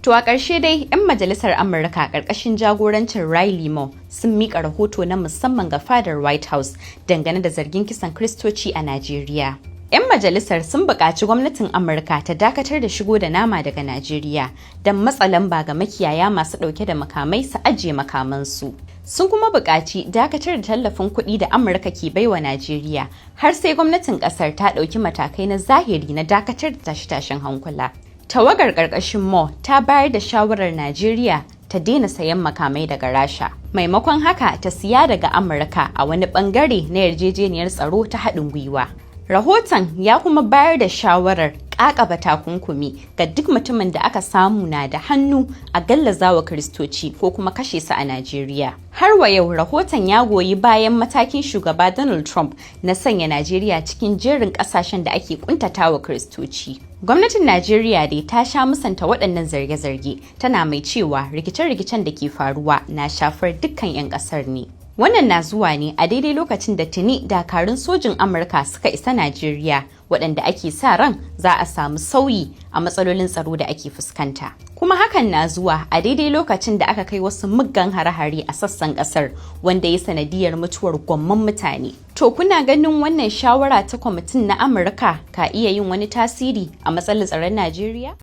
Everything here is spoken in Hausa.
To, a ƙarshe dai, 'yan majalisar Amurka ƙarƙashin jagorancin Riley Moore sun miƙa rahoto na musamman ga fadar White House dangane da zargin kisan Kristoci a Najeriya. 'Yan majalisar sun buƙaci gwamnatin Amurka ta dakatar da shigo da nama daga Najeriya don matsa lamba ga makiyaya masu ɗauke da makamai su ajiye makamansu. Sun kuma buƙaci dakatar da tallafin kuɗi da Amurka ke baiwa Najeriya har sai gwamnatin ƙasar ta ɗauki matakai na zahiri na dakatar da tashe-tashen hankula. Tawagar ƙarƙashin Moore ta bayar da shawarar Najeriya ta daina sayan makamai daga Rasha. Maimakon haka, ta siya daga Amurka a wani ɓangare na yarjejeniyar tsaro ta haɗin gwiwa. Rahoton ya kuma bayar da shawarar ƙaƙaba takunkumi ga duk mutumin da aka samu na da hannu a gallazawa Kiristoci ko kuma kashe su a Najeriya. Har wa yau, rahoton ya goyi bayan matakin Shugaba Donald Trump na sanya Najeriya cikin jerin ƙasashen da ake kuntatawa Kiristoci. Gwamnatin Najeriya dai ta sha musanta waɗannan zarge-zarge, tana mai cewa rikice-rikicen da ke faruwa na shafar dukkan 'yan ƙasar ne. Wannan na zuwa ne a daidai lokacin da tuni dakarun sojin Amurka suka isa Najeriya, waɗanda ake sa ran za a samu sauyi a matsalolin tsaro da ake fuskanta. Kuma hakan na zuwa a daidai lokacin da aka kai wasu muggan hare-hare a sassan ƙasar, wanda ya sanadiyar mutuwar gwamman mutane. To, kuna ganin wannan shawara ta kwamitin na Amurka ka iya yin wani tasiri a matsalar tsaron Najeriya?